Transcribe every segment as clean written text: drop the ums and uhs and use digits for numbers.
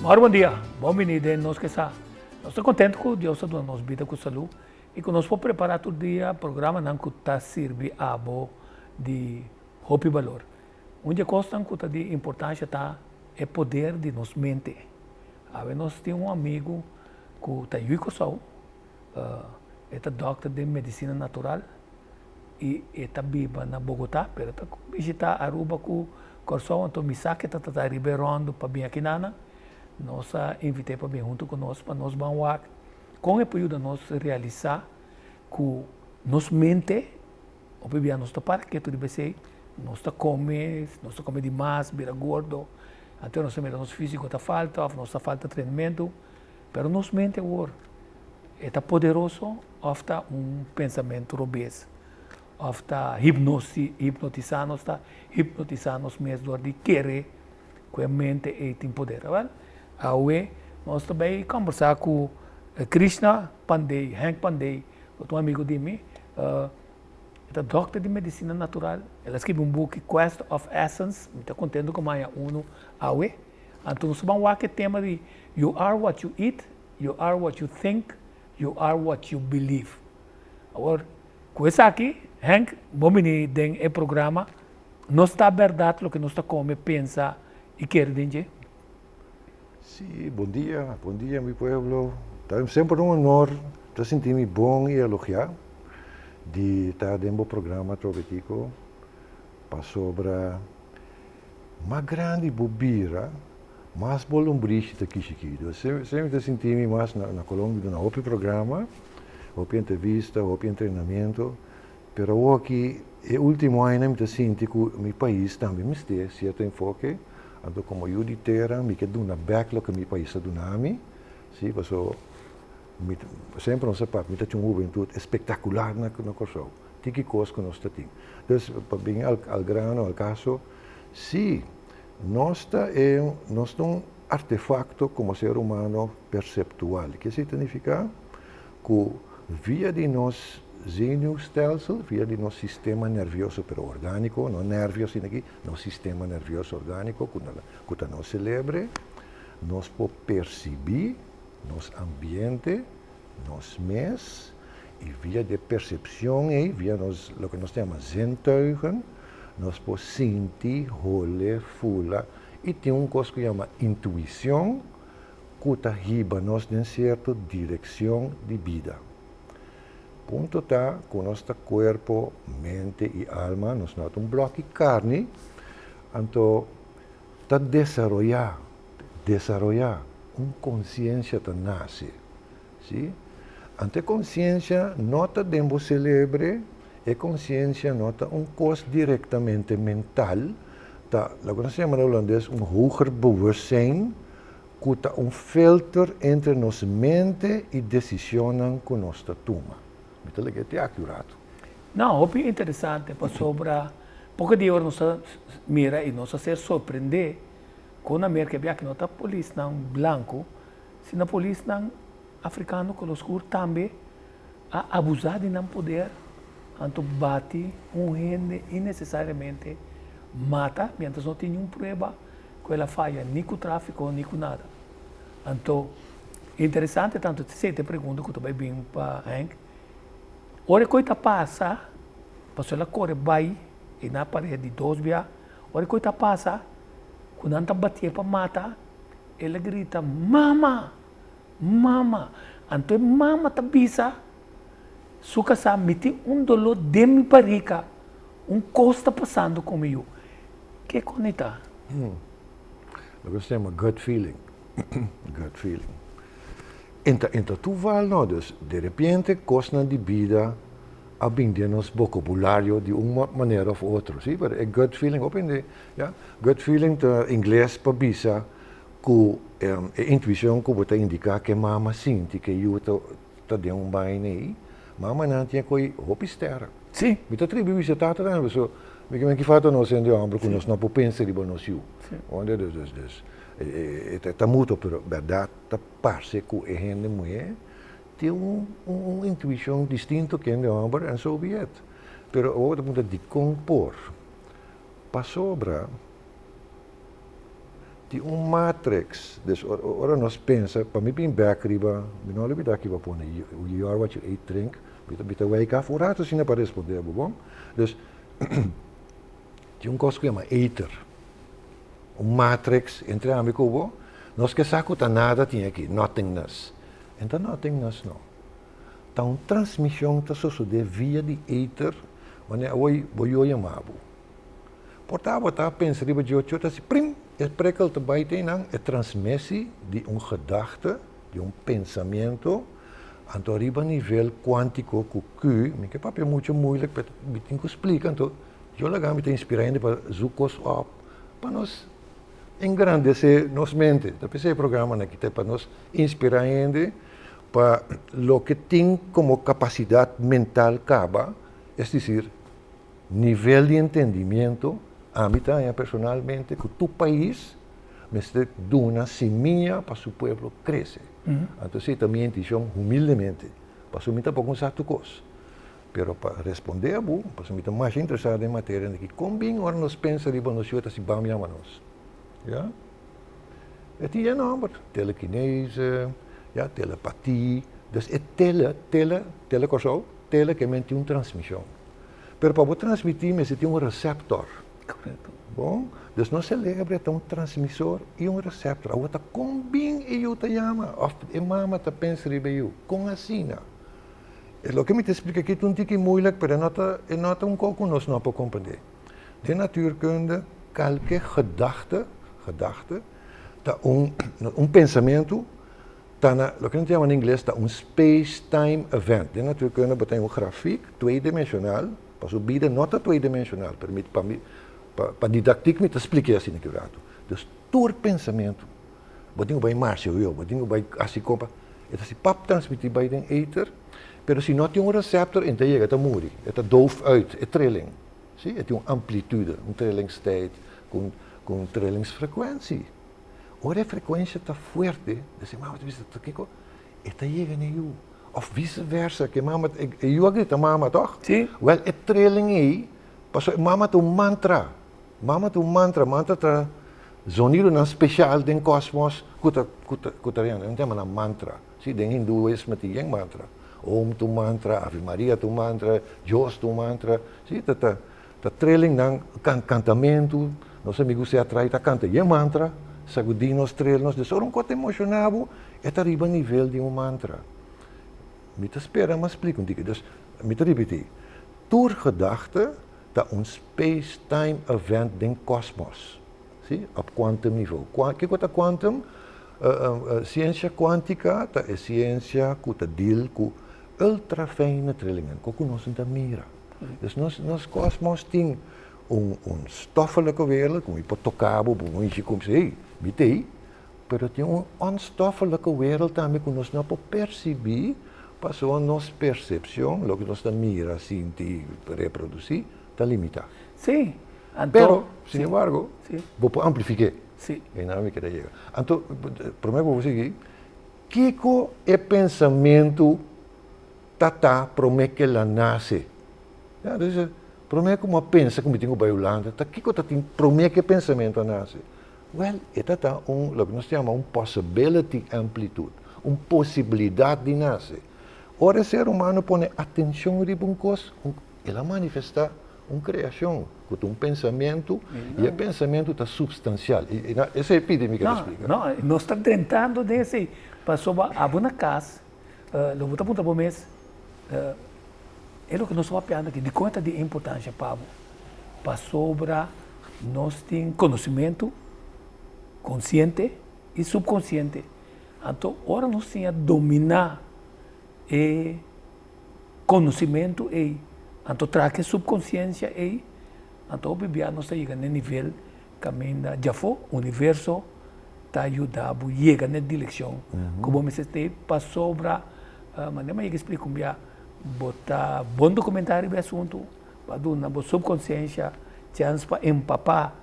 Mor bon dia, bon bini den Nos Ke Sa. Nos ta contento cu Dios a duna nos bida cu salud y cu nos por prepara tur dia programanan cu ta sirbi abo di hopi balor. Un di e cosnan cu ta di importancia ta e poder di nos mente. Awe nos tin un amigo cu ta yu Corsou, e ta dokter den medicina natural y e ta biba na Bogota, pero ta bishita Aruba cu Corsou, anto mi sa cu e ta trata riba e rondo pa bin aki nana. Nos a invit'é pa bin hunto cu nos pa nos ban wak con e por yuda nos realisa cu nos mente hopi bia nos ta para ketu riba esey, nos ta come, nos ta come di mas, bira gordo, anto nos ta mira nos fisico ta falta of nos ta falta trenamento, pero nos mente awor e ta poderoso of ta un pensamentu robes of ta hipnosi hipnotisa nos ta hipnotisa nos mes dor di kere ku e mente ei tin poder. Awel, awe nos ta bai kombersá ku Krishna Pandey, Henk Pandey, ku ta un amigu di mi, e ta dòkter di medisina natural, el a skibi un buki Quest of Essence, mi ta kontentu ku mi haña unu awe. Anto nos ta ban wak e tema di You are what you eat, you are what you think, you are what you believe. Awor, ku esaki, Henk, bo bini den e programa, nos ta bèrdat loke nos ta kome, pensa i kere den dje? Sí, bon dia, bon dia mi pueblo. Ta semper un honor, ta sinti mi bon i elogiá di ta den bo programa atrobe Tico, pasobra mas grandi bo bira, mas bo lombrishi ta kishikí. Semper mi ta sinti mi mas na Colombia duna hopi programa, hopi entrevista, hopi entrenamiento, pero awoki e ultimo añanan mi ta sinti ku mi pais tambe mester sierto enfoke, anto komo yu di tera mi ke duna bek loke mi pais a duna mi, si, paso mi semper nos a papia mi ta haci un hubentut espektakular na Kòrsou, tiki kos ku nos ta tin. Dus pa bin al grano, al kaso, si nos ta e nos ta un artefakto komo ser humano perseptual. Ke esei ta nifiká? Ku via di nos zenuwstelsel, via di nos sistema nervioso pero orgániko, no nervio asina aki, nos sistema nervioso orgániko ku ku ta nos selebre, nos por persibí nos ambiente, nos mes, i via di e persepshon ei, via nos loke nos ta yama zintuigen, nos por sinti, hole, fula i tin un kos ku yama intuishon ku ta hiba nos den sierto direkshon di bida. Punto ta ku nos ta kuerpo, mente i alma, nos no ta un blòki karni, anto ta desaroyá, desaroyá, un konsiensia ta nase, si. Anto e konsiensia no ta den bo selebre, e konsiensia no ta un kos direktamente mental, ta loke nos ta yama na hulandes un hoger bewustzijn ku ta un filter entre nos mente i desishonnan ku nos ta tuma. Mi ta lege te aki un ratu. No, hopi interesante pasobra poko di ora nos ta mira i nos ta ser sorprendé ku na Merka e biaha no ta polisnan blanku sino polisnan afrikano kolo skur tambe a abusá di nan poder anto bati un hende innesesariamente mata mientras no tin niun prueba ku el a faya ni ku tráfiko ni ku nada. Anto interesante tanto esei ta e pregunta ku ta bai bin pa Henk, ora e koi ta pasa pasobra el a kore bai i nan a par'é di dos bia, ora e koi ta pasa ku nan ta batié pa mata el a grita mama! Mama. Anto e mama ta bisa su kasá, Mi tin un doló den mi barika, un kos ta pasando ku mi yu. Ke kon e ta? Loke nos ta yama gut feeling, gut feeling. En ta en ta toeval no, dus de repente kosnan di bida a bin den nos bokabulario di un manera of otro, si, pero e gut feeling hopi hende, ya, gut feeling ta ingles pa bisa Ku e intuishon ku bo ta indiká ke mama sinti ke yu ta den un baina ei, mamanan tin e koi hopi stèrk. Sí. Mi ta tribi bisa tata tambe pasobra mi ke men ki falta nos hende hòmber ku nos no por pensa riba nos yu. Wonder dus dus dus e ta mutuo pero bèrdat ta parse ku e hende muhé tin un un intuishon distinto ke hende hòmber en so be it. Pero awor bo ta puntra dikon por? Pasobra. Tin un matrix, dus ora nos pensa, pa mi bin bek riba, mi no a lubida ki bo a pone, you are what you eat, drink, mi ta wake af un rato asina pa responde bo, bon? Dus, tin un kos ku yama ether, un matrix entre ami ku bo, nos ke sa ku ta nada tin aki, nothingness, en ta nothingness no, ta un transmision ta sosode via di ether, wanneer awor bo yu a yama bo. Por ta bo ta pensa riba dje ocho ta si prim, e prikkel ta bai te einan, e transmisi di un gedachte, di un pensamiento, anto riba nivel kuantiko ku ku, mi ke papia mucho moeilijk pero mi tin ku splika, anto yo laga mi ta inspira hende pa zoek kos op pa nos engrandese nos mente, ta p'esei e programanan aki ta pa nos inspira hende pa loke tin komo kapasidat mental kaba, es desir, Nivel di entendimiento, ami ta haña personalmente ku tur pais mester duna simia pa su pueblo krese. Anto esei ta mi intishon humildemente, pasobra mi tampoko no sa tur kos. Pero pa respondé abu, pasobra mi ta masha interesá den materia aki, kon bin ora nos pensa riba nos yu ta si bam yama nos? Ya. E tin e nòmber, telekinese, ya, telepati. Dus e tele, tele, tele Kòrsou, tele ke men tin un transmishon. Pero pa bo transmití mester tin un receptor. Correcto. Bon, dus nos celebre ta un transmisor i un receptor. Awor ta kon bin e yu ta yama òf e mama ta pensa riba e yu? Kon asina? E loke mi ta splika aki ta un tiki moeilijk, pero e no ta, e no ta un kos ku nos no por komprendé. Den natuurkunde, kalke gedachte, gedachte, ta un, un pensamentu Ta na, loke nan ta yama na ingles ta un space-time event. Den natuurkunde bo ta un grafiek tweedimensional, pasobra bida no ta tweedimensional, pero mi, pa mi, pa, pa didactiek mi ta splik'é asina ki rato. Dus tur pensamentu, bo tin ku bai marcha oyo, bo tin ku bai hasi kompa, e ta hasi pap transmití bai den ether, pero si no tin un receptor e ta yega ta muri, e ta doof uit, e trilling, si, e tin un amplitude, un trillingstijd ku un trillingsfrequentie. Ora e frekuensia ta fuerte, e mama ta bisa, ta kiko? E ta yega na e yu. Òf viseversa, ku e mama, e yu a grita mama, tòg? Sí. Wèl, e trilling ei, pasobra e mama ta un mantra. Mama ta un mantra. Mantra ta zonidonan spesial den kòsmòs ku ta, ku ta, ku ta rena. Nan ta yama nan mantra. Sí, den hinduisme tin yen mantra. Om ta un mantra, Ave Maria ta un mantra, Dios ta un mantra. Sí, ta, ta. Ta trillingnan, kantamentu, nos amigu sea trai ta kanta yen mantra, sagudí nos, trill nos, dus ora un kos ta emoshoná bo, e ta riba nivel di un mantra. Mi ta spera mas splika un tiki, dus mi ta ripití, tur gedachte ta un space-time event den kòsmòs, si, op quantum nivo. Kiko ta quantum? Siensia kuantika ta e siensia ku ta deal ku ultrafijne trillingen, ku ku nos no ta mira. Dus nos nos kosmos tin un un stoffelijke wereld ku mi por toka bo, bo por mishi ku mi bisa hey, mi ta ei, pero tin un onstoffelijke wereld tambe ku nos no por persibí pasobra nos persepshon, loke nos ta mira, sinti, reprodusí, ta limitá. Sí, anto. Pero, sin embargo, Sí. bo por amplifik'é. Sí. Einan mi keda yega. Anto, promé ku bo sigui, kiko e pensamentu Ta ta promé ke la nase. Ya, dus promé ku mi a pensa ku mi tin ku bai Hulanda, ta kiko ta tin promé ku e pensamentu a nase? Wèl, e ta ta un, loke nos ta yama un possibility amplitude, un posibilidat di nase. Ora e ser humano pone atenshon riba un kos, el a manifestá un kreashon ku ta un pensamentu, i e pensamentu ta supstansial. I esei pidi mi kere splika. No, no, nos ta drentando den esei, pasobra abo na kas, Lo bo ta puntra bo mes, E loke nos ta papiando aki, dikon e ta di importansha pa bo? Pasobra nos tin konosementu konsiente i supkonsiente. Anto ora nos siña dominá e konosementu ei, anto traha ku e supkonsiensia ei, anto hopi bia nos ta yega na e nivel Kaminda djafó, universo ta yuda bo yega na e direkshon ku bo mester stay pasobra manera mi a yega splika un bia bo ta bon dokumentá riba e asuntu, bo a duna bo supkonsiensha chèns pa empapá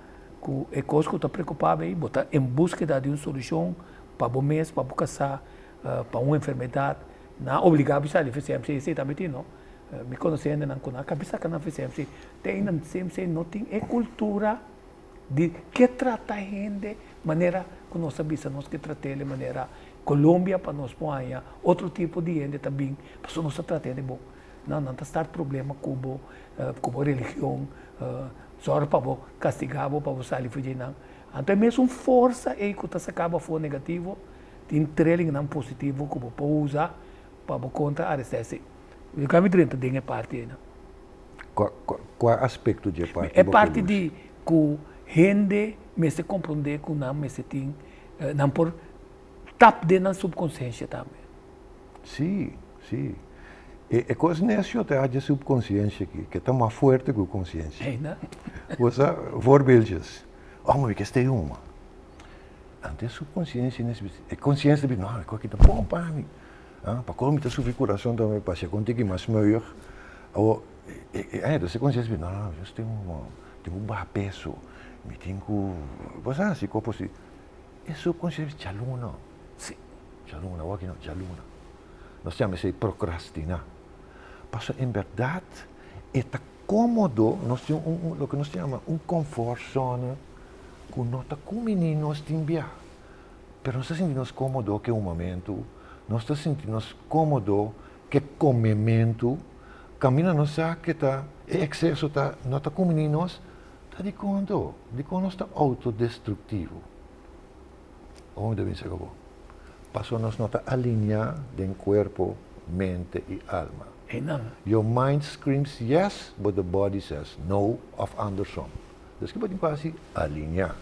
ku e kos ku ta preokupá bo ei, bo ta en búskeda di un solushon pa bo mes, pa bo kasá, pa un enfermedat, nan a obligá bo sali FCMC, esei tambe tin no, mi konosé hendenan ku nan a kabisa saka nan FCMC, te einan CMC no tin e kultura. Di ke trata hende manera ku nos a bisa nos ke trat'el manera Colombia pa nos por haña otro tipo di hende ta bin pasobra nos ta trata hende bon. No, nan ta start problema ku bo, ku bo religion, sòru pa bo kastigá bo pa bo sali for dje nan. Anto e mesun forsa ei ku ta saka bo afó negativo tin trelingnan positivo ku bo por usa pa bo kontra arestá esei. Mi ka mi drenta den e parti ei nan. Kua, kua aspekto di e parti E parti di ku hende mester komprondé ku nan mester tin, nan por tap den nan subkonsiensia tambe. Sí, sí. E, e kos nesio ta dje subkonsiensia aki, ke ta mas fuerte ku konsiensia. Ei na. Bo sa, voorbeeldjes. Oh, ma mi ke stay huma. Anto e subkonsiensia nes bisa, e konsiensia ta bisa, no, e kos aki ta bon pa mi. Ah, pakor mi ta sufri kurason tambe, pasia kon tiki mas meuig. Awor, e, e, e, entonces e konsiensia bisa, no, no, mi stay huma, mi tin ku baha peso, mi tin ku, bo sa, si kos por si. E subkonsiensia bisa, djaluna. Sí. Djaluna, awor aki no, djaluna. Nos yama esei prokrastiná. Pasobra en bèrdat e ta kómodo, nos tin un, un, loke nos ta yama un comfortzone ku no ta kuminí nos tin bia. Pero nos ta sinti nos kómodo ku e humamentu, nos ta sinti nos kómodo ku e komementu, kaminda nos sa ku ta e ekseso ta no ta kuminí nos, ta dikon anto? Dikon nos ta outodestruktivo? Ora mi ta bisa ku bo, pasobra nos no ta alineá den kuerpo, mente i alma. Einan. Your mind screams yes, but the body says no òf andersom. Dus ki bo tin ku hasi? Alineá.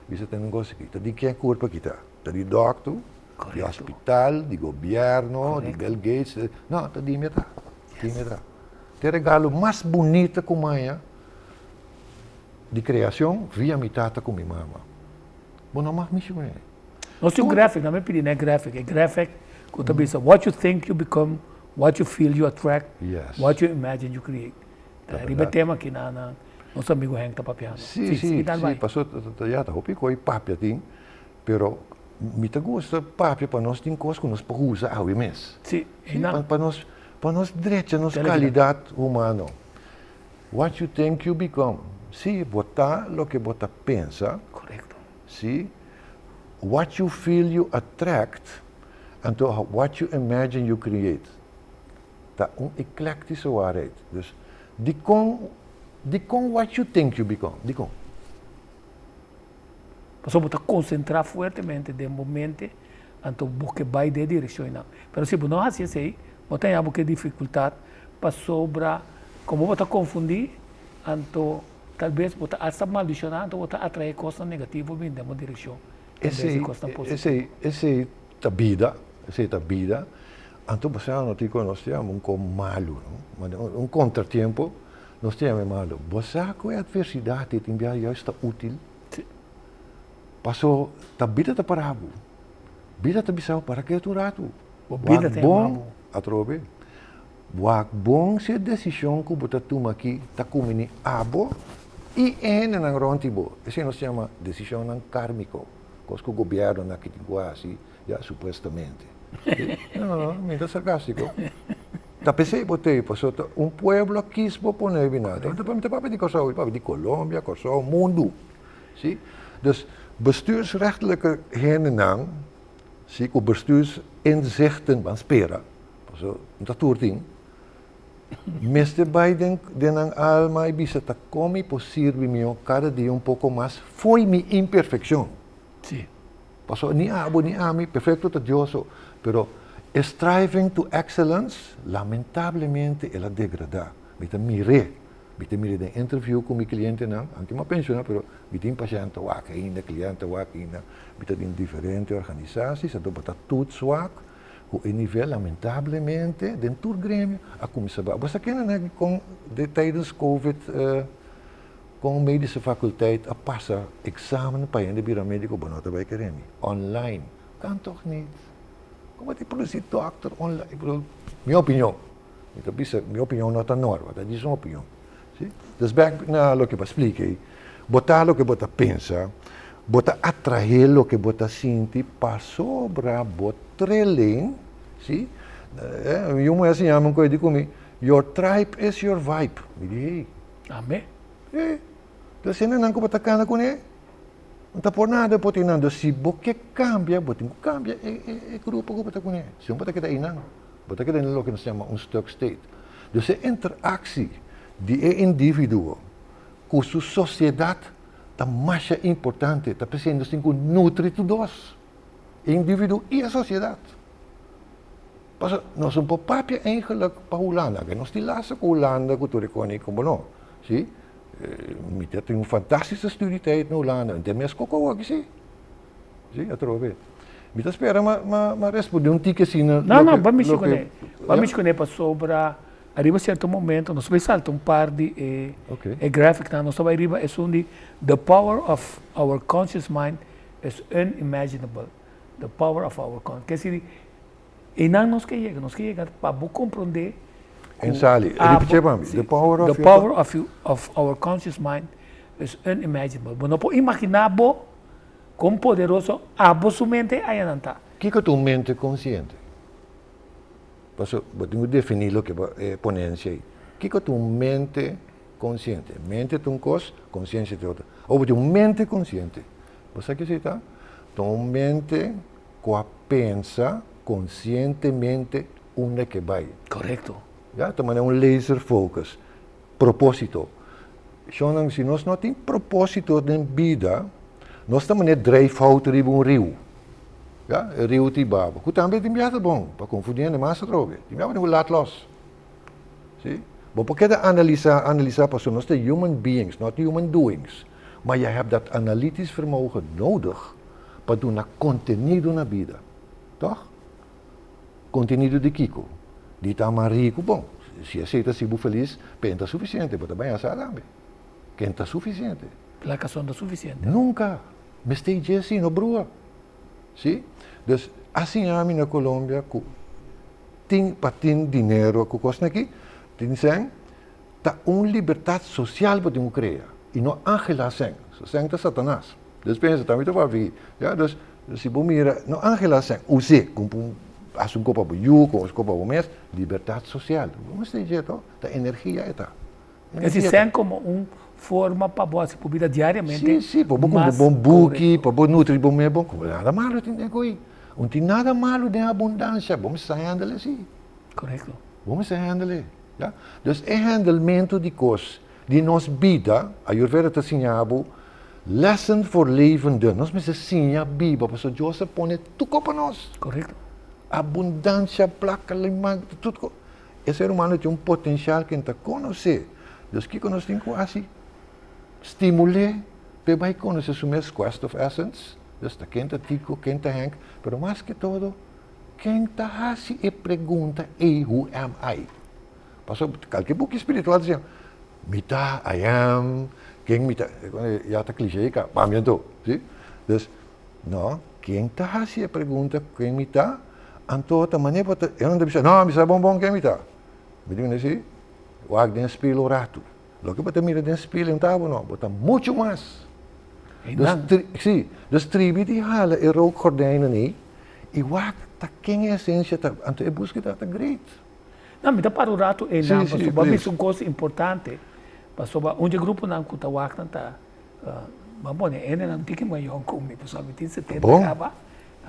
Bisa tende un kos aki, ta di ken kurpa ki ta? Ta di dòkter, di hospital, di gobièrnu, di Bill Gates? No, ta di mi e ta. Di mi e ta. Ta e regalo mas bunita ku maya di kreashon via mi tata ku mi mama. Bo no mag mishi kuné. Nos tin un graphic, nan mi pidi na e graphic, e graphic ku ta bisa what you think you become, what you feel you attract, what you imagine you create. Ta riba e tema aki na na nos amigo Henk ta papiando. Si, si, si, paso ya ta hopi koi papia tin, pero mi ta gusta papia pa nos tin kos ku nos por usa awe mes. Si, einan. Pa nos, pa nos drecha nos kalidat humano. What you think you become. Si, bo ta loke bo ta pensa. Korekto. Si. What you feel you attract, anto what you imagine you create. Ta un eclectische waarheid. Dus, dikon, dikon what you think you become? Dikon? Pasobra bo ta konsentrá fuertemente den bo mente, anto bo ke bai den e direkshon einan. Pero si bo no hasi esei, bo ta haña bo ke difikultat pasobra komo bo ta konfundí, anto tal bes bo ta asta maldishoná, anto bo ta atraé kosnan negativo bin den bo direkshon en bes di kosnan positivo. Esei, esei ta bida, esei ta bida. Anto bo sa no tin ku nos ta yama un kon malu, no? Un kontratiempo nos ta yama e malu. Bo sa ku e atversidat ei tin bia juist ta útil? Si. Paso ta bida ta para bo. Bida ta bisa bo para ketu un ratu. Bo bida ta yama bo. Atrobe. Wak bon si e desishon ku bo ta tuma aki ta kumini abo i e hendenan rònt di bo. Esei nos yama desishonnan kármiko, kos ku gobièrnunan aki tin ku hasi, ya, supuestamente. No, no, no, mi ta sarkástiko. Ta p'esei bo t'ei, pasobra ta un pueblo a kis bo pone bina. Mi ta papia di Kòrsou, mi ta papia di Kolombia, Kòrsou, mundu. Si? Dus bestuursrechtelijke hendenan, si, ku bestuursinzichten, ban spera, pasobra no ta tur tin, mester bai den den nan alma i bisa ta kon mi por sirbi mihó kada dia un poko mas fo'i mi imperfekshon. Si. Pasobra ni abo ni ami, perfekto ta Dios so, pero e striving to excellence lamentablemente el a degradá. Mi ta mir'é, mi ta mir'é den interview ku mi klientenan, anke mi a penshoná pero mi tin pashènt ta wak ainda, kliènt ta wak ainda, mi ta den diferente organisasies, anto bo ta toets wak ku e nivel lamentablemente den tur gremio a kuminsá baha. Bo sa kende nan kon de tijdens covid kon medische faculteit a pasa examen pa hende bira medico? Bo no ta bai kere mi. Online. Kan toch niet? Kon bo ta produci dokter online? Ik bedoel, mi opinion. Mi ta bisa, mi opinion no ta norma, ta djis un opinion. Si? Dus bek na loke bo a splika ei, bo ta loke bo ta pensa, bo ta atraé loke bo ta sinti pasobra bo trilling, si? Mi yu muhé a siña mi un kos, e di ku mi, Your tribe is your vibe. Mi di, hey. Amé. Eh, ta asina nan ku bo ta kana kuné? No ta por nada bo tin nan. Dus si bo ke kambia, bo tin ku kambia e e e grupo ku bo ta kuné. Si no bo ta keda einan. Bo ta keda den loke nos ta yama un stuck state. Dus e interaksi di e individuo ku su sosiedat ta masha importante. Ta p'esei nos tin ku nutri tur dos, e individuo i e sosiedat. Pasobra nos no por papia eigenlik pa Hulanda, aunke nos tin lasa ku Hulanda ku tur e kos ei komo no, si. Mi ta tin un fantastische studietijd na Hulanda, en te mes koko awor si. Si, atrobe. Mi ta spera ma ma ma responde un tiki asina No, no, ban mishi kuné. Ban mishi kuné pasobra ariba sierto momento nos bai salta un par di e e graficnan. Nos ta bai riba esun di The power of our conscious mind is unimaginable. The power of our con. Ke si einan nos ke yega. Nos ke yega pa bo komprondé ku En sali, repitié pa mi. The power of The power of you of our conscious mind is unimaginable. Bo no por imaginá bo Kon poderoso abo su mente ayanan ta? Kiko ta un mente konsiente? Paso bo tin ku definí loke bo e ponensia ei. Kiko ta un mente konsiente? Mente ta un kos, konsiensia ta otro. Ora bo tin un mente konsiente, bo sa kiko esei ta? Ta un mente ku a pensa konsientemente unda ke bai. Korekto. Ya, ta manera un laser focus. Propósito. Shonnan, si nos no tin propósito den bida, nos ta manera drijfhout riba un riu. Ya, e riu ta baba. Ku tambe tin biaha ta bon, pa konfundí hende mas atrobe. Tin biaha bo tin ku lat lòs. Si? Bo por keda analisá, analisá, pasobra nos ta human beings, not human doings. Ma je hebt dat analytisch vermogen nodig pa duna kontenido na bida. Tòg? Kontenido di kiko? Di ta mas riku? Bon, si esei ta hasi bo felis, pen ta sufisiente, bo ta baña sa tambe. Ken ta sufisiente? Plaka son ta sufisiente. Nunka! Mester dje si, no brua. Si? Dus, a siña mi na Colombia ku tin pa tin dinero ku kosnan aki, tin sèn, ta un libertat sosial bo tin ku krea i no angelá sèn. So sèn ta Satanas. Dus pensa, tambe ta papia aki. Ya, dus si bo mira, no angelá sèn, us'é, kumpra un, hasi un kopa bo yu, kumpra un kopa bo mes, libertat sosial. Bo mester dje to, ta energia e ta. Es di sèn komo un forma pa bo hasi bo bida diariamente Si, si, pa bo kumpra bon buki, pa bo nutri bo mes bon, nada malu tin den ko'i. No tin nada malu den abundansia, bo mester sa handle si. Korekto. Bo mester handle. Ya? Dus e handelmentu di kos di nos bida, Ayurveda ta siña bo lessen voor levenden. Nos mester siña biba pasobra Dios a pone tur kos pa nos. Korekto. Abundansia, plaka, liman, tur kos. E ser humano tin un potensial ku e no ta konosé. Dus kiko nos tin ku hasi? Stimul'é pa e bai konosé su mes quest of essence, dus ta ken ta Tico, ken ta Henk, pero mas ke todo, Ken ta hasi e pregunta ei who am I? Pasobra kalke buki spiritual ta siña mi ta, I am, ken mi ta, ya ta cliché ka, pa mi anto, si? Dus, no, ken ta hasi e pregunta ken mi ta, anto ta manera bo ta, e nan ta bisa, no, mi sa bon bon ken mi ta. Mi di si, wak den spil un ratu. Loke bo ta mira den spil e no ta abo no, bo ta muchu mas. Dus, si, dus tribi di hala e rookgordijnen ei, I wak ta ken e esensia ta, anto e buskeda ta great. No, mi ta para un ratu einan, pasobra bo a bisa un kos importante, pasobra un dje gruponan ku ta wak nan ta, bo a pone hendenan tiki mayor ku mi, pasobra mi tin setenta kaba,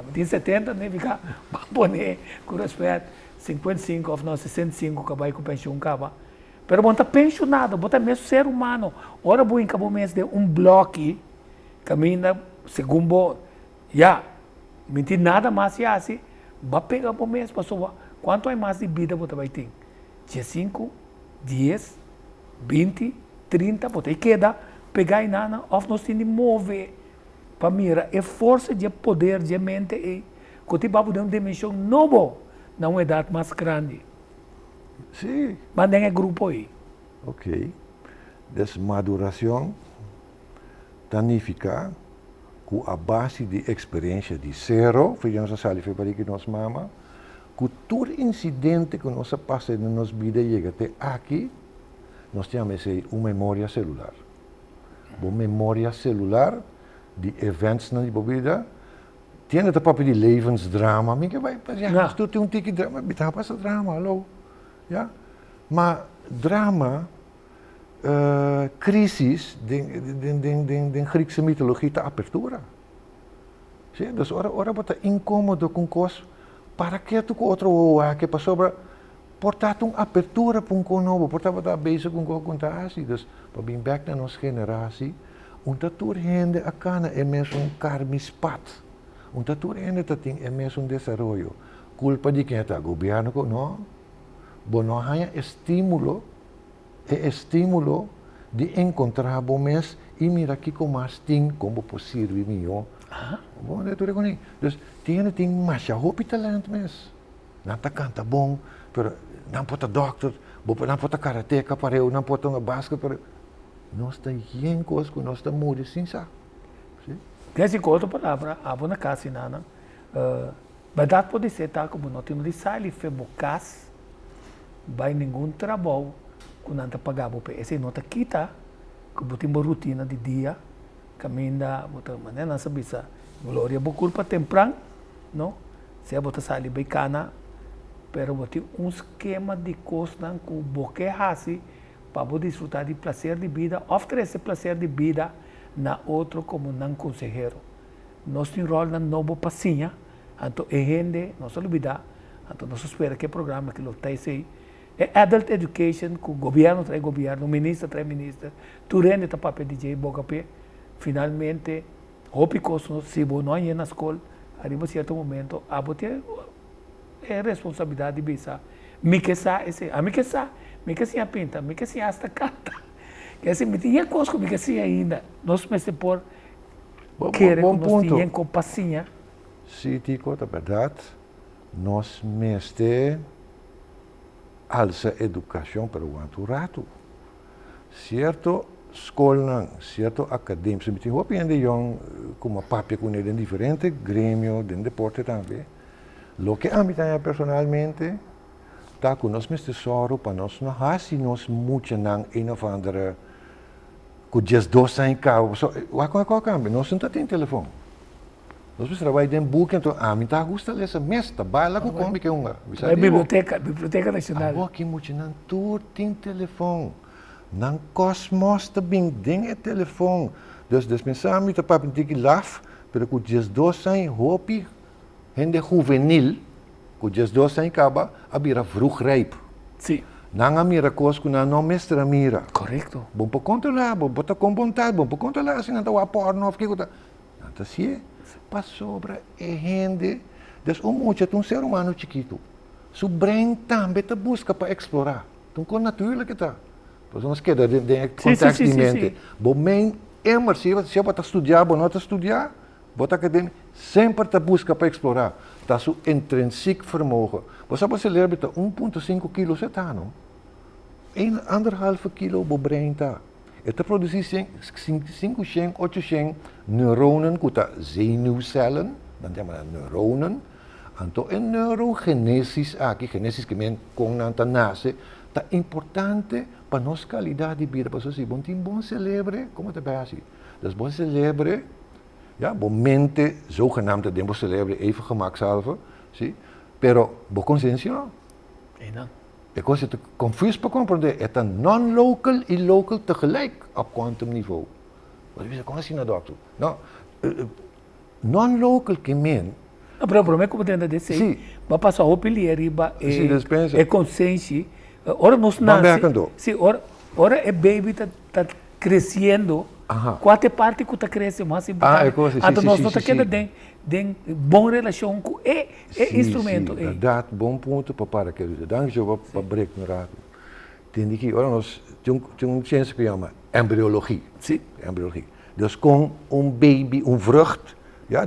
mi tin setenta nifiká bo a pone ku rèspèt 55 òf no 65 ku a bai ku penshun kaba, pero bo no ta penshonado, bo ta mes ser humano, ora bo hinka bo mes den un blòki kaminda segun bo Ya, mi tin nada mas di hasi, ba pega bo mes pasobra kuantu ai mas di bida bo ta bai tin? Diesinku, dies, binti, trinta, bo ta e keda pega einana òf nos tin di move pa mira e forsa dje poder dje mente ei ku ta hiba bo den un dimenshon nobo na un edat mas grandi. Sí. Ban den e grupo ei. Ok. Des maduracion ta nifica ku a base di eksperensia di sero, for nos a sali for barika di nos mama, ku tur insidente ku nos a pasa den nos bida yega te aki, nos ta yama esei un memoria selular. Bo memoria selular di eventsnan di bo bida, tiende ta papia di levensdrama, mi ke bai ya, nos tur tin un tiki drama, mi ta pasa drama, hallo, ya. Ma drama. Crisis den Griekse mitologie ta apertura. Si, dus ora ora bo ta inkomodo ku un kos, para ketu ku otro wowo wak pasobra por ta ta un apertura pa un kos nobo, por ta bo ta bezig ku un kos ku no ta hasi. Dus pa bin bek na nos generasi, un ta tur hende a kana e mesun karmispad, un ta tur hende ta tin e mesun desaroyo. Kulpa di ken ta? Gobierno ku no? Bo no a haña e stimulo. E estímulo di enkontrá bo mes i mira kiko mas tin kon bo por sirbi mihó. Bo manda tur e kuné. Dus tin hende tin masha hopi talènt mes. Nan ta kanta bon, pero nan por ta dòkter, bo por nan por ta karateka pareu, nan por ta hunga basket pareu. Nos ta yen kos ku nos ta muri sin sa. Si. Desi ku otro palabra, abo na kas i nan, bèrdat por di ser ta ku bo no tin di sali fe bo kas. Bai ningun trabou ku nan ta paga bo p'e. Esei no ta kita ku bo tin bo rutina di dia kaminda bo ta manera nan sa bisa gloria bo kurpa tempran, no? Sea bo ta sali bai kana, pero bo tin un skema di kosnan ku bo ke hasi pa bo disfrutá di plaser di bida òf trese plaser di bida na otro komo nan konsehero. Nos tin ròlnan nobo pa siña, anto e hende no sa lubidá. Anto nos ta spera ku e programa aki lo ta esei. E adult education ku gobièrnu trae gobièrnu, minister trae minister, tur hende ta papia di dje i boka p'e. Finalmente hopi kos no, si bo no a yena skol, ariba sierto momento abo tin e responsabilidat di bisa, mi ke sa esei, ami ke sa, mi ke siña pinta, mi ke siña asta kanta. Kese mi tin yen kos ku mi ke siña ainda. Nos mester por kere ku nos tin yen kos pa siña. Sí, Tico, ta bèrdat. Nos mester alsa edukashon pero wanta un ratu. Sierto skolnan, sierto akademia, mi tin hopi hende yòn ku mi a papia kuné den diferente gremio, den deporte tambe. Loke ami ta haña personalmente ta ku nos mester sòru pa nos no hasi nos muchanan een of andere ku 12 aña kaba, pasobra wak kon e kos a kambia, nos no ta tin telefon. Nos mester a bai den buki anto ami ta gusta lesa mes ta bala ku kombi ke hunga. Mi sa Bai di bo. biblioteka, biblioteka nacional. Awor ki muchanan tur tin telefon. Nan kosmos ta bin den e telefon. Dus despensa mi ta papia un tiki laf, pero ku 12 aña hopi hende huvenil ku 12 aña kaba a bira vroegrijp. Si. Nan a mira kos ku nan no mester a mira. Korekto. Bo por kontrolá, bo bo ta kon bontat, bo por kontrolá si nan ta wak porno òf kiko ta. Nan ta hasié pasobra e hende, des un mucha ta un ser humano chikitu, su brein tambe ta buska pa eksplorá. Ta un kos natuurlik e ta. Pasobra nos keda den e kontekst di mente. Bo mein immer, si bo ta studiá, bo no ta studiá, bo ta akademia, semper ta buska pa eksplorá. Ta su intrinsiek vermogen. Bo sa bo selebre ta 1,5 kilo so e ta, no? Een anderhalve kilo bo brein ta. E ta produsí 500, 800 neuronen ku ta zenuwcellen, nan ta yama nan neuronen. Anto e neurogenesis aki, genesis ke men kon nan ta nase, ta importante pa nos kalidat di bida. Pasobra si bo tin bon selebre, komo ta bai hasi? Dus bo selebre, ya, bo mente zogenaamd ta den bo selebre, even gemakshalve, si, pero bo konsiensia no. Einan. E kos ta konfus pa komprondé, e ta non-local i local tegelijk op quantum niveau. Bo ta bisa, kon asina dòkter? No, non-local ke men. No, pero promé ku bo drenta den esei, bo a pasa hopi lia riba e konsenshi. Ora nos nase, si, ora e baby ta kresiendo, kua ta e parti ku ta krese mas importante? Anto nos no ta keda den bon relashon ku e instrumento ei. Bèrdat, bon punto pa para kerido. Danki Jehová pa brek un ratu. Tende ki ora nos tin un siensia ku yama embriologi. Embriologi. Dus kon un baby, un vrucht, ya,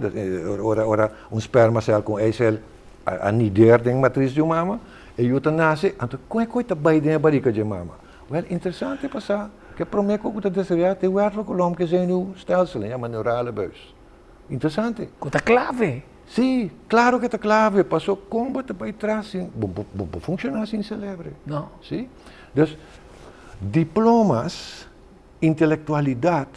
ora ora un spermacel ku un eicel a nider den matris di un mama, e yu ta nase, anto kon e koi ta bai den e barika di e mama? Wèl, interesante pa sa ku e promé kos ku ta desaroyá ta e wervelkolom ku e zenuwstelsel, nan yama neurale buis. Interesante. Ku ta klave. Sí, klaro ku ta klave, paso kon bo ta bai tras sin, bo bo por funshoná sin selebre. No. Sí. Dus, diplomas, intelektualidat,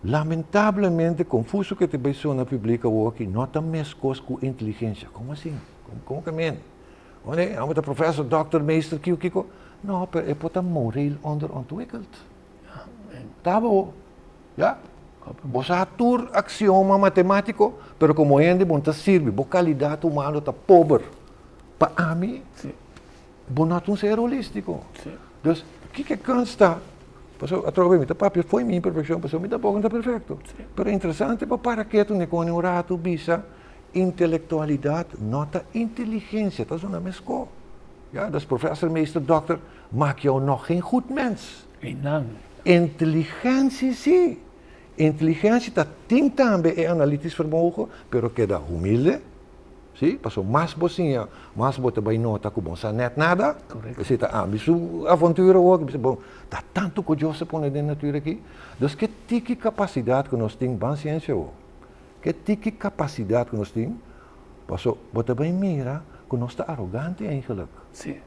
lamentablemente konfuso ku e ta bai sona publik awoki, no ta meskos ku inteligensia. Komo asin? Komo ke men? Wanneer? Amo ta professor, dokter, meester, kiko, kiko. No, pero e por ta moreel onderontwikkeld. Ta bo, ya. Bo sa tur axioma matemático, pero como hende bo no ta sirbi, bo calidad humano ta pober. Pa ami, bo no ta un ser holístico. Dus, kiko e kunst ta? Pasobra atrobe mi ta papia fo'i mi imperfeccion, pasobra mi tampoco no ta perfecto. Pero interesante pa para ketu ne koni un rato bisa intelectualidad no ta inteligencia, ta zona mesco. Ja, dus professor, meester, dokter, maak jou nog geen goed mens. Einan. Inteligentie sí. Inteligentie ta tin tambe e analytisch vermogen, pero keda humilde. Sí, pasobra mas bo siña, mas bo ta bai nota ku bo no sa nèt nada. Korekto. Esei ta ami su avontura awor, mi bisa, bon, ta tantu ku Dios a pone den natura aki. Dus ke tiki kapasidat ku nos tin, ban siensia awor, ke tiki kapasidat ku nos tin, pasobra bo ta bai mira ku nos ta arogante eigenlik. Sí.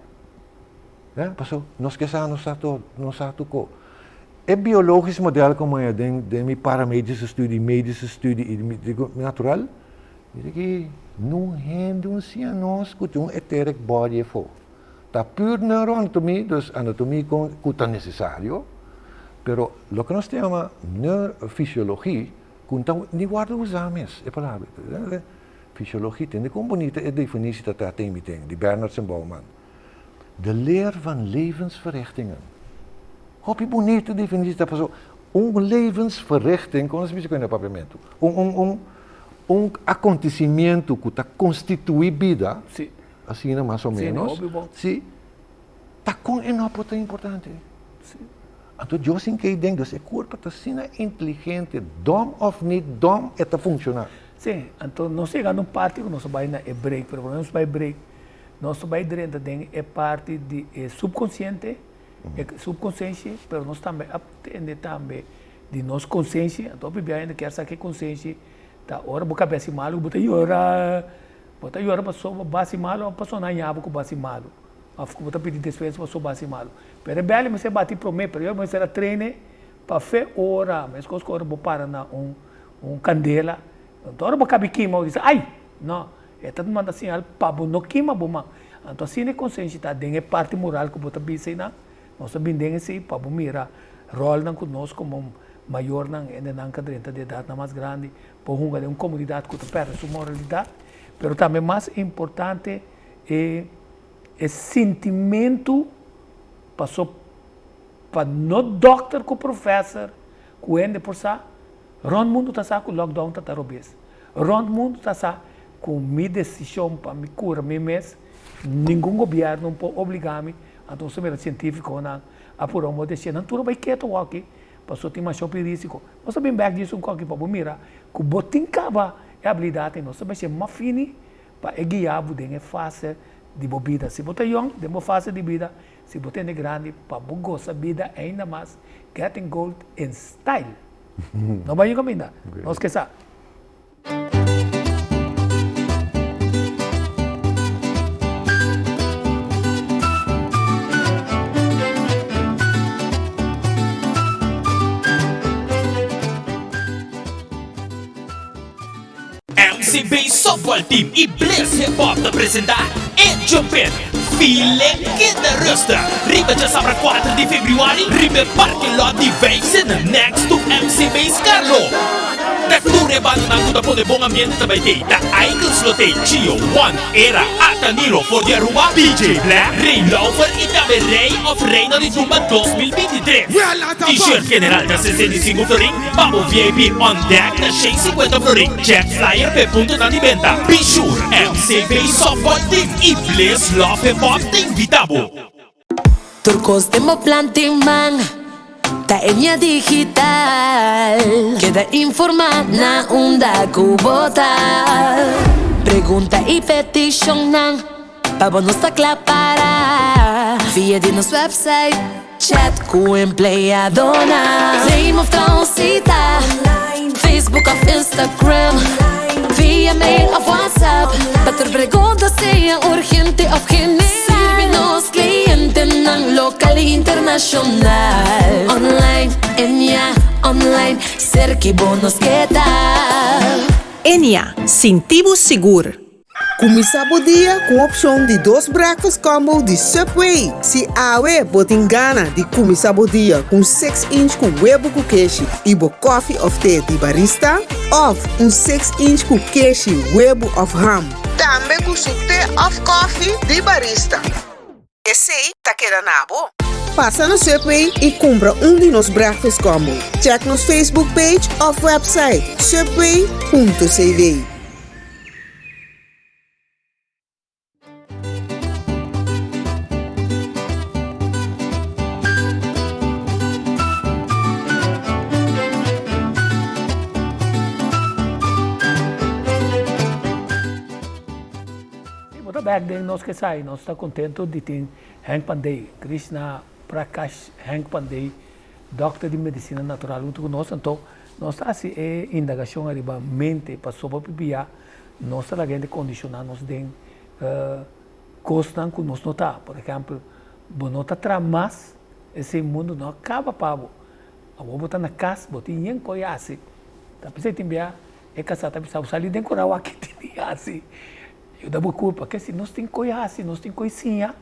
Ya, pasobra nos ke sa nos sa tur, nos sa tur ko. E biologisch model ku mi haña den den mi paramedische studie, medische studie i mi natural, Mira ki nun hende un siña nos ku tin un etheric body afó. Ta pur neuroanatomie, dus anatomie kon ku ta nesesario, pero loke nos ta yama neurofisiologie ku no ta ni wòrdu usá mes e palabra. Fisiologie, tende kon bunita e definisi ta ta ten mi ten, di Bernardsen Bouman. De leer van levensverrichtingen. Hopi bunita definisi ta pasobra un levensverrichting, kon nos bisa ku na papiamentu? Un un un un akontesimiento ku ta konstituí bida, Sí. asina mas o Sí, ménos, hopi bon. sí, ta kon e no por ta importante? Sí. Anto Dios sin kei den, dus e kurpa ta asina inteligente, dòm òf nit dòm, e ta funshoná. Sí, anto nos yega na un parti ku nos a bai na e break, pero promé nos bai break, nos ta bai drenta den e parti di e subkonsiente, e subkonsenshi, pero nos tambe a tende tambe di nos konsenshi, anto hopi bia hende kier sa ke konsenshi ta ora bo kabes i malu bo ta yora, bo ta yora pasobra bo hasi malu òf pasobra nan haña bo ku bo hasi malu òf ku bo ta pidi despensa pasobra bo hasi malu. Pero e bèlè mester bati promé, pero yo mester a train'e pa fe ora, meskos ku ora bo para na un un kandela, anto ora bo kabi kima bo bisa ai! No, e ta manda señal pa bo no kima bo man. Anto asina e konsenshi ta den e parti moral ku bo ta bisa einan. Nos ta bin den esei pa bo mira ròlnan ku nos komo mayornan, hendenan ka drenta di edatnan mas grandi, por hunga den un komunidat ku ta pèrdè su moralidat. Pero tambe mas importante e e sintimentu paso pa no dòkter ku profèser ku hende por sa rònt mundu ta sa ku lockdown ta ta robes. Rònt mundu ta sa ku mi desishon pa mi kura mi mes Ningun gobierno por obliga mi, anto nos ta mira cientificonan a pura un modo nan tur a bay keto hoki pasobra tin masha hopi risico. Nos ta bin bek djis un koki pa bo mira cu bo tin caba e habilidad ey, nos ta mester mas fini pa e guia bo den e fase di bo bida. Si bo ta yong den bo fase di bida, si bo tende grandi pa bo gosa bida ainda mas, getting gold in style. No bay un caminda, nos ke sa. MCB Softball Team y Bliss Hip Hop ta presenta e Jumpin Feeling Keda Rustig riba djasabra 4 di februari riba e parking lot di Vijfzinnen next to MCB Scarlo. Ta tur e bandanan ku ta pone bon ambiente ta bai tei ta Eikels lo tei, Chio, One, Era, Ata Niro for di Aruba, DJ Black, Rey Laufer i tambe Rey of Reina di Tumba 2023. T-shirt general ta 65 florin, pa bo VIP on deck ta 150 florin. Check flyer p'e puntonan di benta. Be sure MCB Softball Team i Bliss Love Hip Hop ta invita bo. Tur kos den bo plan tin man ta Ennia Digital. Keda informá na unda ku bo ta. Pregunta i petishonnan pa bo nos ta kla para. Via di nos website, chat ku empleadonan. Claim of ta un sita, Facebook of Instagram, via mail of WhatsApp. Pa tur pregunta sea urgente of general. Sirbi nos clientenan local y internacional. Online, Ennia, online, cerca y bo nos keda. Ennia, sinti bo sigur! Kuminsá bo dia ku un opshon di dos breakfast combo di Subway. Si awe bo tin gana di kuminsá bo dia ku un six inch ku webu ku keshi i bo kòfi òf te di barista, òf un six inch ku keshi, webu òf ham, tambe ku su te òf kòfi di barista. Esei ta keda na bo. Pasa na Subway i kumpra un di nos breakfast combo. Check nos Facebook page òf website subway.cv. Si bo ta bek den nos kesai nos ta contento di tin Henk Pandey, Krishna Prakash Henk Pandey, dokter di medicina natural hunto cu nos, anto nos ta haci e indagacion ariba mente pasobra pibia nos ta laga hende condiciona nos den cosnan cu nos no ta, por ehempel bo no ta traha mas esey mundo no a caba pa bo, awor bo ta na cas bo tin yen coy haci, ta pesey tin bia E kasá ta bisa bo sali den kura wak ki tin di hasi. Yuda bo kurpa. Ke si nos tin koi hasi, nos tin koi siña,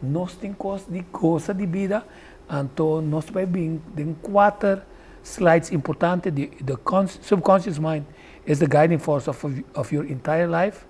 nos tin kos di gosa di bida, anto nos ta bai bin den kuater slides importante di the subconscious mind is the guiding force of of your entire life.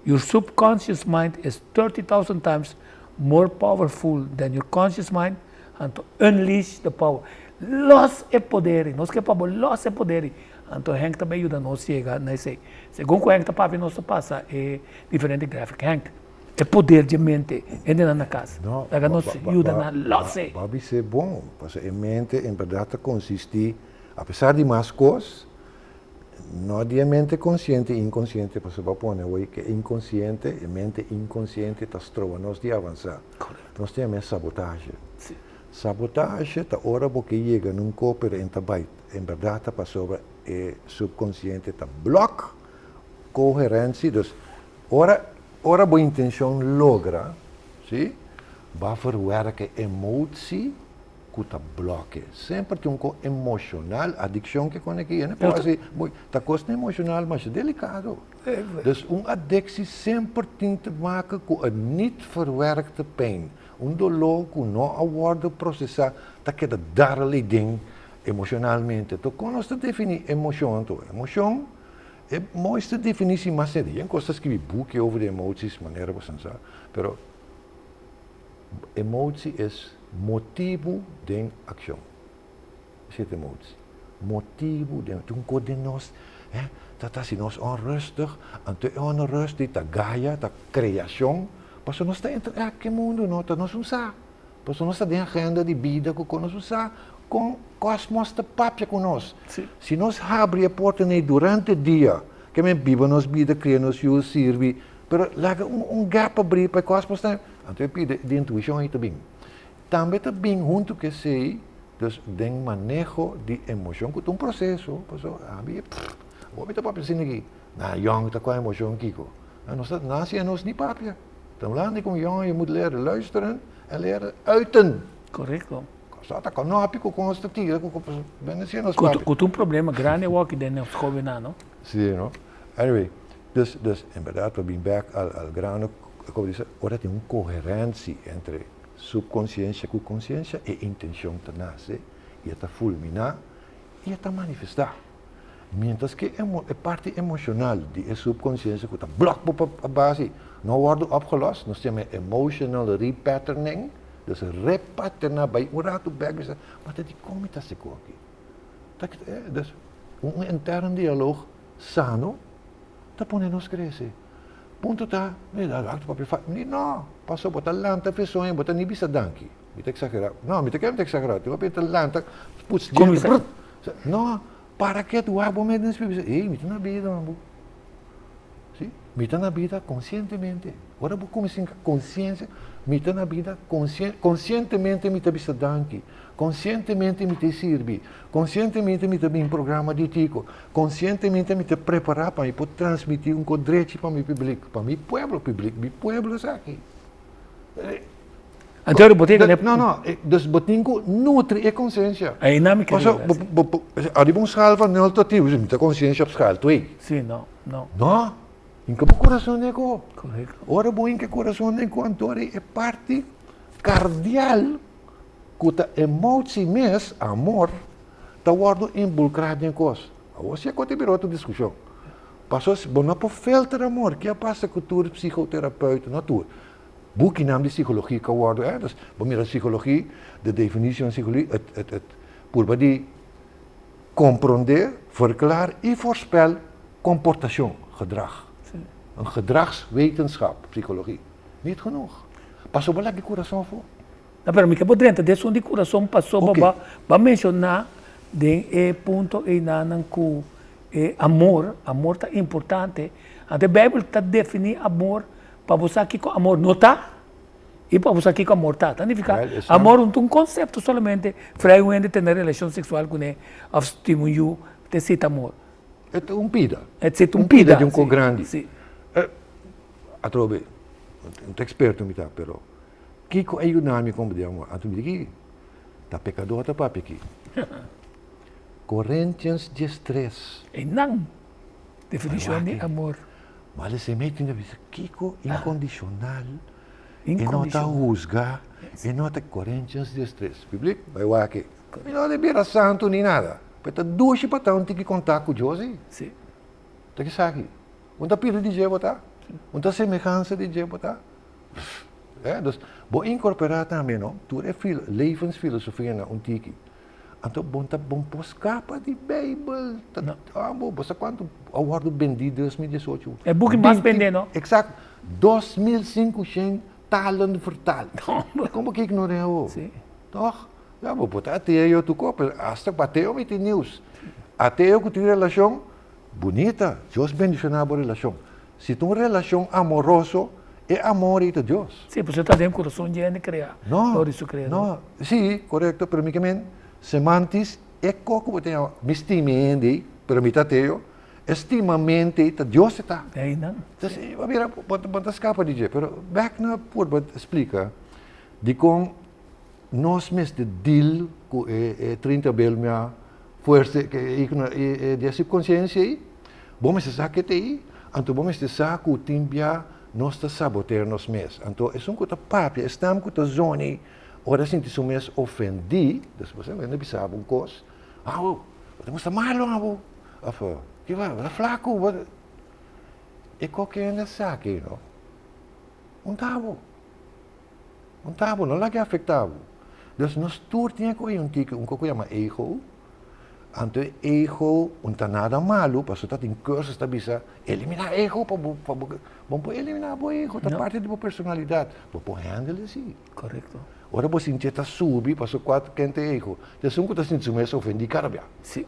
Your subconscious mind is 30,000 times more powerful than your conscious mind. Anto unleash the power. Los e poder. Nos ke pa bo los e poder. Anto Henk ta bay yuda nos yega na esey. Segun cu Henk ta papia nos ta pasa e diferente graphic. Henk, e poder dje mente hendenan na cas. Laga nos yuda nan los e. Bo a bis'é bon, pasobra e mente en berdad ta consisti, apesar di mas cos, no di e mente consciente y inconciente, pasobra bo a pone awor cu e inconciente, e mente inconciente ta stroba nos di avansa. Nos tin e mes sabotahe. Sabotahe ta ora bo ke yega na un ko pero en ta bai. En berdad ta pasobra e subconsciente ta blok coherencia. Dus ora ora bo intencion logra, si, bo a verwerka e emotie ku ta bloke. Semper tin un ko emocional, adiccion ke kone ki hende por hasi, ta kosnan emocional masha delicado. Dus un adictie semper tin te maken ku e niet verwerkte pijn. Un doló ku no a wòrdu prosesá ta keda darle den emoshonalmente. Anto kon nos ta definí emoshon anto? Emoshon, e mooiste definisi mas senti. Yen kos ta skibi buki over di emoties manera bo san sa, pero emotie es motibu den akshon. Esei ta emotie. Motibu den, tin un kos den nos, hè, ta ta hasi nos onrustig, anto e onrust ta gaya, ta kreashon, pasobra nos ta interact ku e mundu, no ta nos un sa. Pasobra nos ta den agenda di bida ku kon nos un sa kon kosmos ta papia ku nos. Si nos habri e porta nei durante dia, ke men biba nos bida, kria nos yu, sirbi, pero laga un un gap abri pa e kosmos ta, anto e pida di intuishon ei ta bin. Tambe ta bin huntu ku esei, dus den maneho di emoshon ku ta un proseso, pasobra abi awor mi ta papia asina aki, na yòn ta kua emoshon kiko? Nos ta nasi a nos ni papia. Ta hablando con yòn je moet leren luisteren en leren uiten. Korekto. Sa ta konopi ku kon nos ta tira ku bendecido nos papia. Ku ta un problema grandi awor aki den nos hobennan no. Si no. Anyway, dus dus en berdad pa bin bek al al grano como dice ora tin un koherentie entre Subkonsiensia ku konsiensia e intenshon ta nase i e ta fulminá i e ta manifestá. Miéntras ku e parti emoshonal di e subkonsiensia ku ta blòk bo pa base no wòrdu opgelòs, nos yama e emotional repatterning, dus repaterná bai un ratu bèk bisa, ma ta dikon mi ta hasi ku aki? Dus un intern dialog sano ta pone nos krese. Punto ta, mi ta wak papia fa, mi di no, paso bo ta lanta fe soño, bo ta ni bisa danki. Mi ta exagera, no, mi ta kere mi ta exagera, tin hopi ta lanta, puts diente, brr, no, para ke tu wak bo mes den spil, bisa, ey, mi ta na bida man bo. Si, mi ta na bida konsientemente. Ora bo kuminsá sinka konsiensia, mi ta na bida konsien, konsientemente mi ta bisa danki, konsientemente mi ta sirbi, konsientemente mi ta bin programa di Tico, Konsientemente mi ta prepará pa mi por transmití un kos drechi pa mi publik, pa mi pueblo, publik, mi pueblo esaki. Anto bo tin ku. No, no, dus bo tin ku nutri e konsiensia. Einan mi kere yega si. Ariba un skal van nul tot tien, mi ta konsiensia op skal twee. Si, no, no. No? Hinka bo kurason den ko. Korekto. Ora bo hinka e kurason den ko, anto e parti kardial ku ta emotsie mes, amor, ta wòrdu inbulkrá den kos. Awor si e kos ta bira otro diskushon. Pasobra si bo no por filter amor, ke a pasa ku tur psikoterapeuta, no tur, bukinan di psikologia ku a wòrdu, eh, dus bo mira psikologia, de definitie van psikologie, et et et purba di komprondé, verklaar i voorspel komportashon, gedrag. Un gedragswetenschap, psikologie. Niet genoeg. Pasobra bo laga e kurason afó. No, pero mi ke por drenta den esun di kurason pasobra Ok. bo bo a menshoná den e punto einanan ku e amor, amor ta importante. Anto e Beibel ta definí amor pa bo sa kiko amor no ta i pa bo sa kiko amor ta. Ta nifiká Wel, esnan. amor no ta un konsepto solamente frei un hende tene relashon seksual kuné òf stima un yu ta esei ta amor. E ta un pida. E ta un Un pida pida, di un kos si, grandi. si. Atrobe, no ta eksperto mi ta, pero Kiko a yuda mi komprendé amor? Anto mi di ki ta pekador ta papia aki. Corinthians 13. Einan definishon di amor. Mal esei mi tin ta bisa kiko inkondishonal, e no ta husga, e no ta Corinthians 13. Piblik, bai wak aki. Mi no ta bira santu ni nada, pero ta dushi pa ta un tiki kontak ku Dios ei. Ta kisaki? Un ta pidi di dje bo ta? Un ta semehansa di dje bo ta? Eh, dus bo incorpora tambe no, tur e fil, levensfilosofia na un tiki. Anto bon ta bon por scapa di Bijbel. Ta, No. ah, bo, bo sa cuanto a wordo bendi 2018? E buki mas bende, no? Exacto. 2500 talen vertaald. Con bo ke ignora awo? Sí. Toch? Ja, bo por ta ateo tu ko, pero hasta cu ateo mi tin nieuws. Ateo cu tin relacion, bunita, Dios bendiciona bo relacion. Si ta un relashon amoroso, e amor ei ta Dios. Sí, pasobra ta den kurason dje hende krea No, dor di su Kreador. no, sí, korekto, pero mi ke men, semantis, e kos ku bo tin awa, mi stima e hende ei, pero mi ta ateo, e stimamente ei ta Dios e ta. Einan. Entonces, bo mira, bo bo ta skapa di dje, pero bèk na purba splika dikon nos mester deal ku e e 30 bel mia fuerte ke e di e subkonsiensia ei. Bo mester sa ke ta ei, anto bo mester sa ku tin bia nos ta sabotea nos mes. Anto esun ku ta papia, e stem ku ta zona ei, ora e sinti su mes ofendí, despues e wende bisa bo un kos, Abo, bo ta gusta malu abo, òf kiba, bo ta flaku, bo ta. E koke hende a sa aki no, un ta abo, un ta abo, no laga e afektá bo. Dus nos tur tin e kohe un tiki, un kos ku yama ego. Anto e ego un ta nada malu, pasobra ta tin cursus ta bisa elimina ego pa bo pa bo bo por elimina bo ego, ta parti di bo personalidad, bo por handle si. Korekto. Ora bo sinti e ta subi pasobra kua ken ta e ego? Ta esun ku ta sinti su mes ofendi kada bia. Si.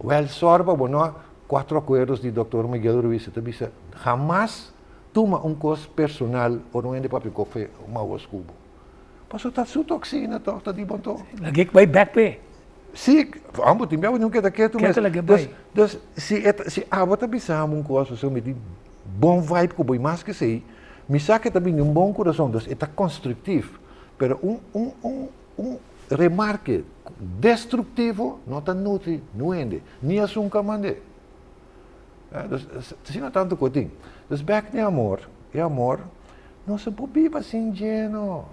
Wèl sòru pa bo no Cuatro Acuerdos di Doctor Miguel Ruiz e ta bisa hamas tuma un kos personal ora un hende papia kofe maos ku bo. Pasobra ta su toksina tòg ta di bo anto. Lag'é bai bèk p'e. Si, amo tin bia bo tin keda ketu mes. Ketu lag'é bai. Dus, si e ta, si abo ta bisa mi un kos pasobra mi tin bon vibe ku bo i mas ke esei, mi sa ke ta bini di un bon kurason, dus e ta konstruktif. Pero un, un, un, un remarke destruktivo no ta nutri niun hende, ni esun ku a mand'é. Dus, asina tantu ku tin. Dus bèk den amor, e amor no se por biba sin djeno.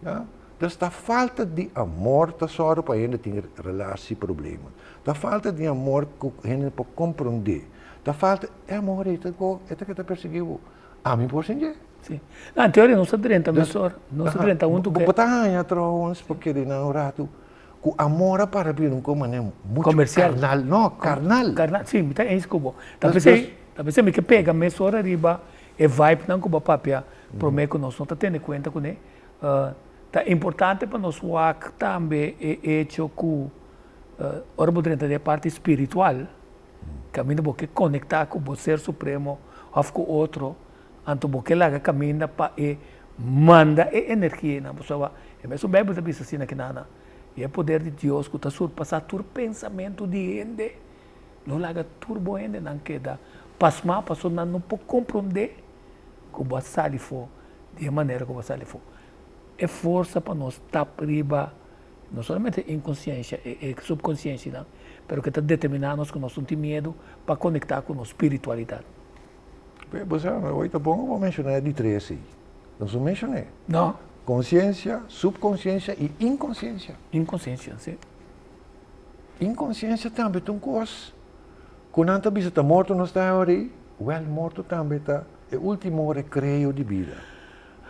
Ya. Dus ta falta di amor ta sòru pa hende tin relatie problema. Ta falta di amor ku hende no por komprondé. Ta falta, e amor ei ta go, e ta keda persiguí bo. Ami por sin dje. Sí. Na, en teoria nos ta drenta mesora. Nos ta drenta huntu ku e. Bo ta haña trouwens, pa kere nan un ratu, ku amor a para bira un kon manera muchu Komersial. karnal. No, karnal. Karnal, sí, mi ta eens ku bo. Ta p'esei, ta p'esei mi ke pega mesora riba e vibenan ku bo a papia promé ku nos no ta tene kuenta kuné. Ta importante pa nos wak tambe e echo ku ora bo drenta den e parti spiritual, kaminda bo ke konektá ku bo ser supremo òf ku otro, anto bo ke laga kaminda pa e manda e energia einan. Pasobra e mesun Beibel ta bisa asina kinana, I e poder di Dios ku ta surpasá tur pensamentu di hende, lo laga tur bo hendenan keda pasmá pasobra nan no por komprondé ku bo a sali for di e manera ku bo a sali afó. E forsa pa nos tap riba no solamente e inkonsiensha, e supkonsienshanan, pero ke ta determiná nos ku nos no tin miedu pa konektá ku nos spiritualidat. Bo sa, hoy ta bon ku bo menshoná e di tres ei. Nos no menshoné. No. Konsiensia, supkonsiensia i inkonsiensia. Inkonsiensia, si. Inkonsiensia tambe ta un kos ku nan ta bisa ta morto nos ta ahora ei. Wèl, morto tambe ta e último rekreo di bida.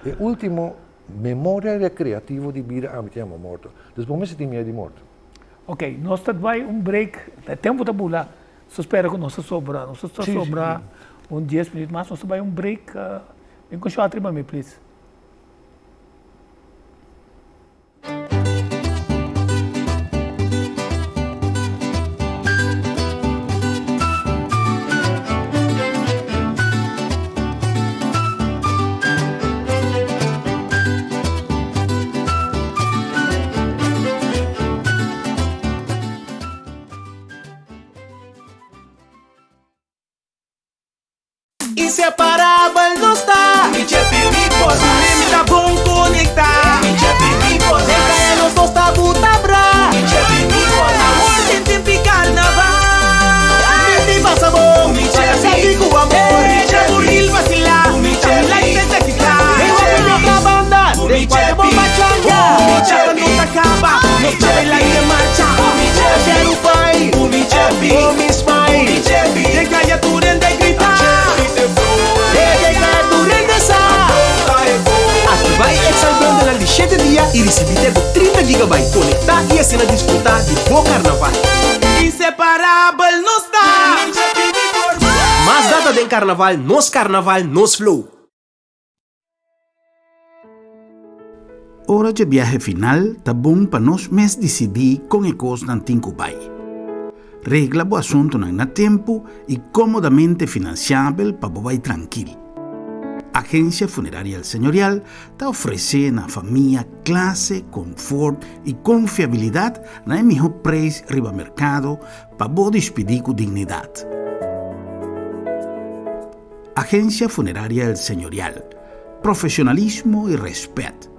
E último memoria rekreativo di bida ami ta yama morto. Dus bo mester tin miedu di morto. Ok, nos ta bai un break. E tempu ta bula. Nos ta spera ku nos ta sobra. Nos ta sobra un dies minuut mas. Nos ta bai un break. Bin ku short riba mi, please. Inseparabel nos ta. Mi Chepi mi por. Mi ta bon conecta. Mi Chepi mi por. Den caya nos dos ta buta bra. Mi Chepi mi por. Awor den tempi carnaval. Mi ti pasa bon. Mi Chepi. Sabi cu amor. Mi Chepi. Buril vacila. Mi Chepi. Like te sexy cla. Mi Chepi. Mi otra banda. Mi Chepi. Bon pachanga. Mi Chepi. No ta caba. Nos ta baila y den marcha. Mi Chepi. Quero pai. Mi Chepi. Oh mi smile. Mi Chepi. Den caya tur hende grita. Den caya tur hende sa. Activa e Excel Bundlenan di shete dia y ricibi te cu 30 gigabyte. Conecta y asina disfruta di bo carnaval. Inseparabel nos ta. Mas data den carnaval, nos carnaval, nos flow. Ora dje biahe final ta bon pa nos mes disidí kon e kosnan tin ku bai. Regla bo asuntunan na tempu i kómodamente finansiabel pa bo bai trankil. Agensia Funeraria El Señorial ta ofresé na famia klase, konfort i konfiabilidat na e mihó preis riba merkado pa bo dispidí ku dignidat. Agencia Funeraria El Señorial, profesionalismo y respet.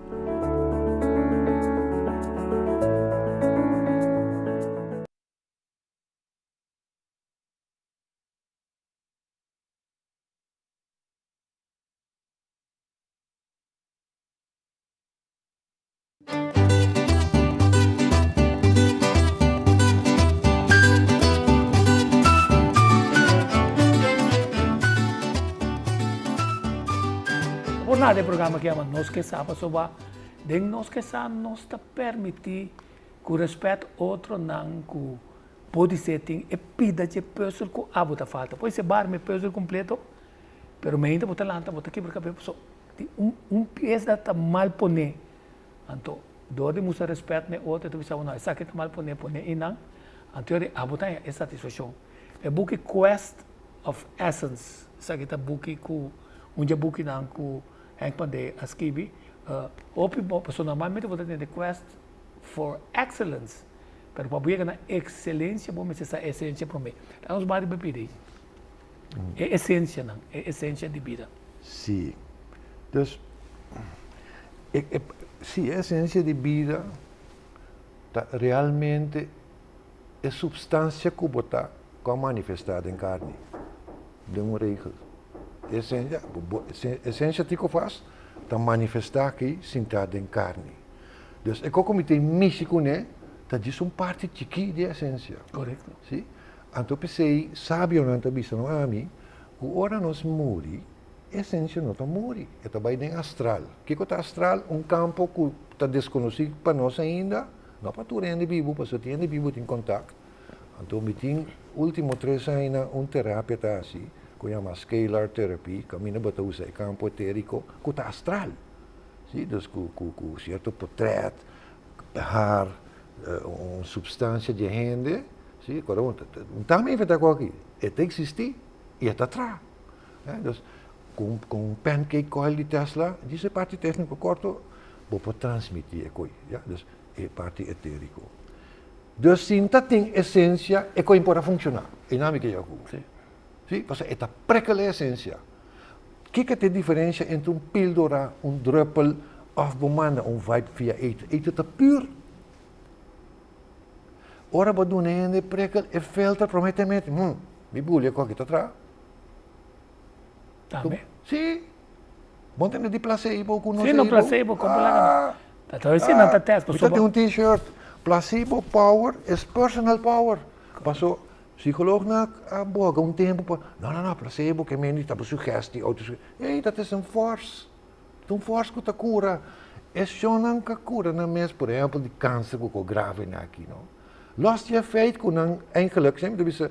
Por nada e programa ke yama Nos Ke Sa pasobra den Nos Ke Sa nos ta permiti ku respet otronan ku podise tin e pida dje pùzel ku abo ta falta. Por esei bar mi pùzel kompleto pero mi ainda bo ta lanta bo ta kibra kabes pasobra tin un piesa ta mal pone. Anto, dor di mustra respet na e otro, e ta bisa bo, no, esaki ta mal pone, pone einan. Anto yori abo ta haña e satisfakshon. E buki Quest of Essence, esaki ta buki ku, un dje bukinan ku Henk Pandey a skibi, hopi bo, pasobra normalmente bo ta tende Quest for Excellence, pero pa bo yega na ekselensia bo mester sa e esensia promé. Ta nos bari bepidi ei. E esensianan, e esensia di bida. Sí. Dus, e, e, sí, e esensia di bida ta realmente e supstansia ku bo ta ku a manifestá den karni, den un regel. E esensia, bo, esensia tiko vast ta manifestá aki sintá den karni. Dus e koko mi tin mishi kuné ta djis un parti chikí di e esensia. Korekto. Sí. Anto p'esei sabionan ta bisa no ami ku ora nos muri, e esensia no ta muri, e ta bai den astral. Kiko ta astral? Un kampo ku ta deskonosí pa nos ainda, no pa tur hende bibu, pasobra tin hende bibu tin kontakt. Anto mi tin último tres añanan un terapia ta hasi ku yama scalar therapy, kaminda bo ta usa e kampo etériko ku ta astral, si, dus ku ku ku sierto potrèt, haar, un supstansia di e hende. Sí, kòrda bon, un ta mi inventá kos aki, e ta eksistí i e ta traha. Dus, ku un pancake coil di Tesla, djis e parti tékniko kòrto, bo por transmití e koi, ya, dus e parti etériko. Dus si ta tin esensia, e koi por a funshoná, e nan mi ke yega ku bo. Sí, pasobra e ta prèkel e esensia. Kiko ta e diferensia entre un píldora, un drùpel òf bo manda un vibe via ether? Ether ta pür. Ora bo duna hende e prikkel, e filter prome te mete, hmm, mi buli e koki ta traha. Tambe. Si. Bo tende di placebo ku nocebo? Si, no placebo, kon por laga nan. Ta ta si nan ta test. Mi ta tin un t-shirt, placebo power is personal power. Paso psicoloognan a boga un tempu pa, no, no, no, placebo ke mende ta bo sugesti, autosugesti. Ey, dat is een force. Ta un force ku ta kura. E shonnan ka kura nan mes, por ehempel di kanser ku ko grave na aki, no. Los di e feit ku nan eigenlijk, semper ta bisa,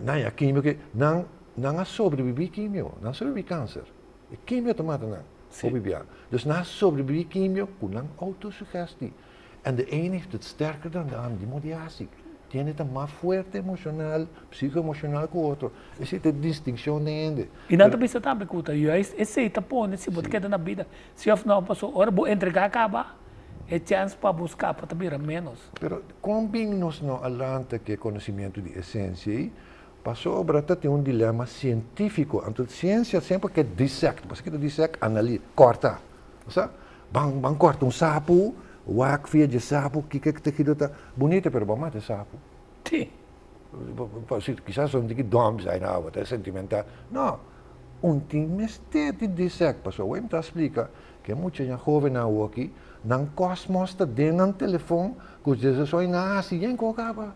nan ya kimio ke, nan Nan a sobrebibí kimio, nan a sobrebibí kanser. E kimio ta mata nan, hopi bia. Dus nan a sobrebibí kimio ku nan autosugesti. En de een heeft het sterker dan de ander, di modo di hasi. Tin ta mas fuerte emoshonal, psiko-emoshonal ku otro. Esei ta e distinkshon den hende. I nan ta bisa tambe ku ta juist esei ta pone si bo ta keda na bida, si òf no, pasobra ora bo entregá kaba, e chèns pa bo skapa ta bira ménos. Pero kon bin nos no a lanta ku e konosimiento di esensia ei? Pasobra ta tin un dilema sientífiko. Anto siensia semper ke dissect. Pasobra ke ta dissect? Anali, kòrta. Bo sa? Ban ban kòrta un sapu, wak via dje sapu kiko e tehido ta bunita, pero bo a mata e sapu. Sí. Kisas un tiki dòm bisa, ai no, bo ta sentimental. No, un tin mester di dissect. Pasobra awor mi ta splika ke e muchanan hóvennan awoki, nan kòsmòs ta den nan telefòn ku desesoi nan a hasi yen ku a kaba.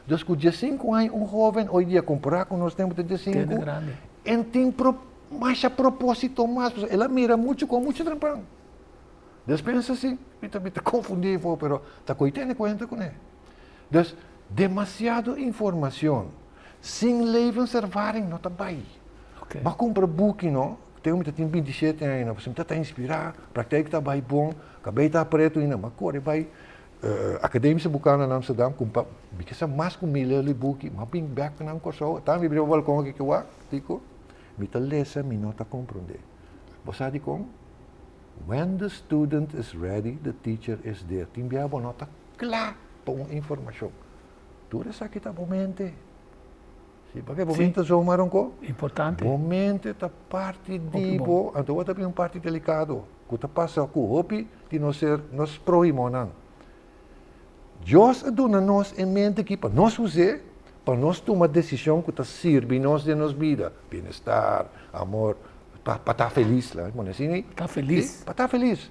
Dus ku diesinku aña un hoven hoy dia kompará ku nos tempu ta diesinku, en tin pro masha propósito mas, pasobra el a mira muchu kon muchu trempan. Dus pensa si, mi ta mi ta konfundí afó, pero ta ko'i tene kuenta kuné. Dus demasiado informashon sin levenservaring no ta bai. Bo a kumpra buki no, te mi ta tin bintishete aña no, pasobra mi ta ta inspirá, praktijk ta bai bon, kabei ta pretu ainda, mi a kore bai Academische Boekhandel na Amsterdam kumpa mi ke sa mas ku mil euro di buki, mi a bin bek na Kòrsou, ta mi bira balkon aki ke wak, tiko, mi ta lesa mi no ta komprondé. Bo sa dikon? When the student is ready, the teacher is there. Tin bia bo no ta kla pa un informashon. Tur esaki ta bo mente. Si, paske bo mente ta zomaar un ko. Importante. Bo mente ta parti di bo, anto bo ta bin un parti delikado ku ta pasa ku hopi di nos ser, nos prohimonan. Dios a duna nos e mente aki pa nos us'é, pa nos tuma desishon ku ta sirbi nos den nos bida, bienestar, amor, pa pa ta felis, laga mi pone asina ei. Ta felis. Si, pa ta felis.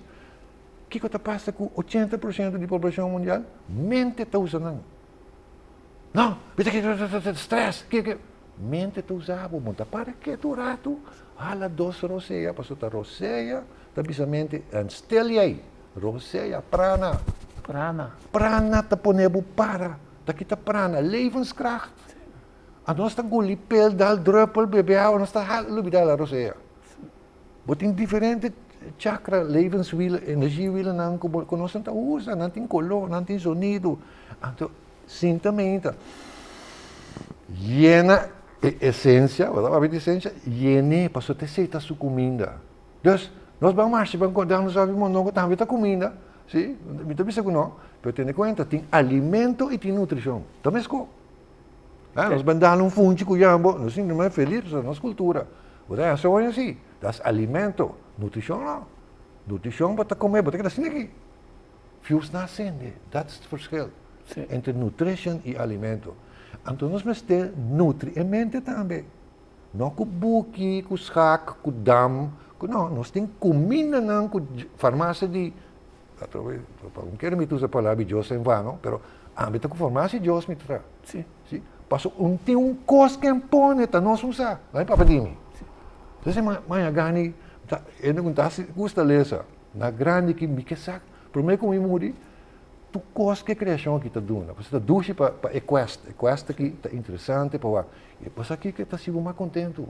Kiko ta pasa ku 80% di poblashon mundial? Mente ta usa nan. No, mi ta kere stress, ke ke. Mente ta usa bo, bo ta para ketu un ratu, hala dos rosea, pasobra ta rosea ta bisa mente, en stil yei, rosea, prana. Prana. Prana ta pone bo para, ta kita prana, levenskracht. Anos ta guli pel, dal druppel, bebe awa, nos ta hala, lubida la rosea. Bo tin diferente chakra, levenswiel, energiewielnan ku bo ku nos ta usa, nan tin koló, nan tin zonido. Anto sinta meinta yena e esensia, bo ta papia di esensia, yen'é pasobra ta esei ta su kuminda. Dus, nos ban marsha ban konta nos sabi mondongo tambe ta kuminda, si, mi ta bisa ku no, pero tene kuenta tin alimento i tin nutrishon, ta meskos. Ah, nos ban dal un funchi ku yambo, nos sinti mas felis pasobra nos kultura. Bo ta hasi oña si, das alimento, nutrishon no. Nutrishon bo ta kome, bo ta keda asina aki. Fius na sende, dat is het verschil entre nutrition i alimento. Anto nos mester nutri e mente tambe. No ku buki, ku schak, ku dam, ku no, nos tin kumindanan ku farmasia di Atrobe, pa un kere mi ta usa palabra di Dios en vano, pero ami ta ku farmacia di Dios mi ta traha. Sí. Sí. Paso un tin un kos ken pone ta nos usa. Laat mi papia di mi. Sí. Entonces ma maña gani ta hende ku ta gusta lesa na grandi ki mi ke sa prome ku mi muri tur kos ku e kreashon aki ta duna. Pasobra ta dushi pa pa e quest. E quest aki ta interesante pa wak. I pasobra kiko ta hasi bo mas kontentu.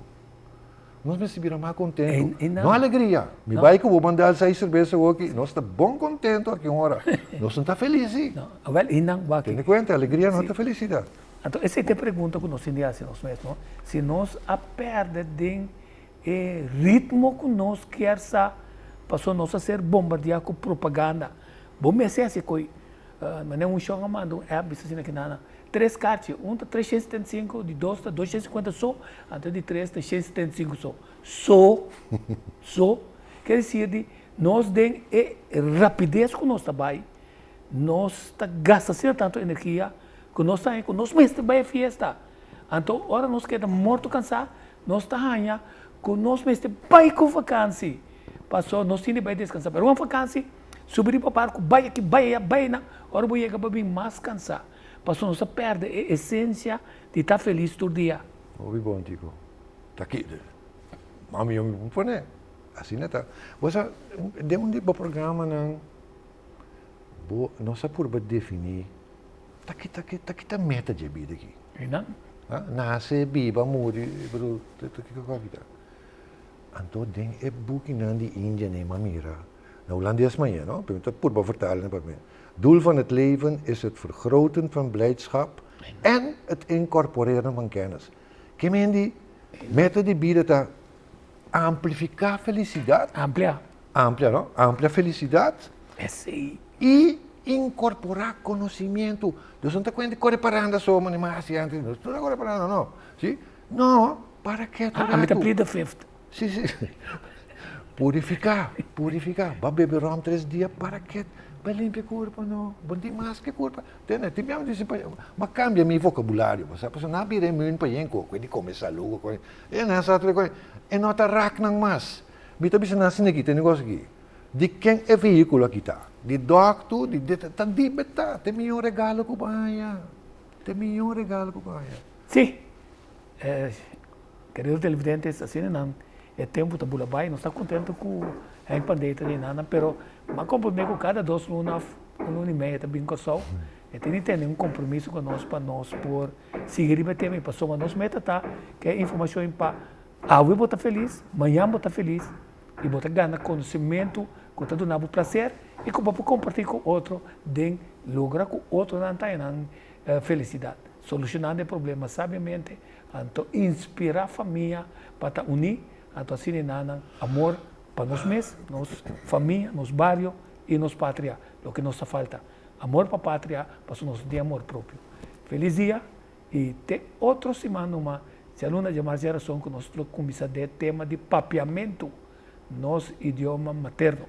Nos mester bira mas kontentu. No alegria. Mi bai ku bo manda al sai serbesa awoki, nos ta bon kontentu aki un ora. Nos no ta felis si. No, awel i nan wak. Tene kuenta, alegria no ta felisidat. Anto esei ta e pregunta ku nos tin di hasi nos mes, no? Si nos a pèrdè den e ritmo ku nos kier sa, pasobra nos a ser bombardiá ku propaganda. Bo mester hasi koi. Manera un shon a manda un app bisa asina ki nana. Tres karchi, un ta 375, di dos ta 250 so, anto di tres ta 175 so. So, so, ker desir di nos den e rapides ku nos ta bai, nos ta gasta asina tantu energia ku nos ta haña ku nos mester bai e fiesta. Anto ora nos keda morto kansá, nos ta haña. Ku nos mester bai ku vakansi. Paso nos tin di bai deskansá. Pero un vakansi, subi riba barku, bai aki, bai aya, bai einan, ora bo yega bo bin mas kansá. Paso nos a pèrdè e esensia di ta felis tur dia. Hopi bon, Tico. Ta ki, mami yo mi por pone. Asina ta. Bo sa, den un di bo programanan, bo, nos a purba definí ta ki, ta ki, ta ki ta meta dje bida aki. Einan. Nase, biba, muri, bedoel, ta kiko ku aki ta. Anto den e bukinan di India nei m'a mira, na Hulandes maña, no? Pero mi ta purba vertalen pa mi. Doel van het leven is het vergroten van blijdschap en het incorporeren van kennis. Ke men di, meta di bida ta amplifiká felisidat. Amplia. Amplia, no? Amplia felisidat. Esei. I inkorporá konosimientu. Dus no ta kuenta kore paranda so, manera mi a hasi antes. No ta kore paranda, no. Si? No, para ketu ratu. Ami ta plead the fifth. Si, si. Purifiká, purifiká. Bo a bebe ròm tres dia, para ketu. Bo a limpia kurpa, no. Bo no tin mas ke kurpa. Tende, tin biaha mi disi pa, mi a kambia mi vokabulario, bo sa, pasobra nan a bira e mun pa yen ku di kome salú, ku e nan sa tur e kos. E no ta rak nan mas. Mi ta bisa nan asina aki, tende kos aki, di ken e vehíkulo aki ta? Di dòkter, di dit, ta di betá, ta e mihó regalo ku bo haña, ta e mihó regalo ku bo haña. Sí, kerido televidentes, asina nan e tempu ta bula bai, nos ta kontentu ku Henk Pandey ta di nan, pero m'a komprondé ku kada dos luna òf un luna i media ta bin Kòrsou, e tin di tene un kompromiso ku nos pa nos por sigui riba e tema i pasobra nos meta ta ku e informashon pa Awe bo ta felis, mañan bo ta felis i bo ta gana konosementu ku ta duna bo plaser i ku bo por kompartí ku otro den logra ku otronan ta haña nan felisidat. Solushonando e problema sabiamente, anto inspirá famia pa ta uní, anto asina e nan amor pa nos mes, nos famia, nos bario i nos patria, loke nos ta falta, amor pa patria pasobra nos no tin amor propio. Felis dia! I te otro siman numa, djaluna djamars djarason ku nos lo kuminsá den e tema di papiamentu, nos idioma materno.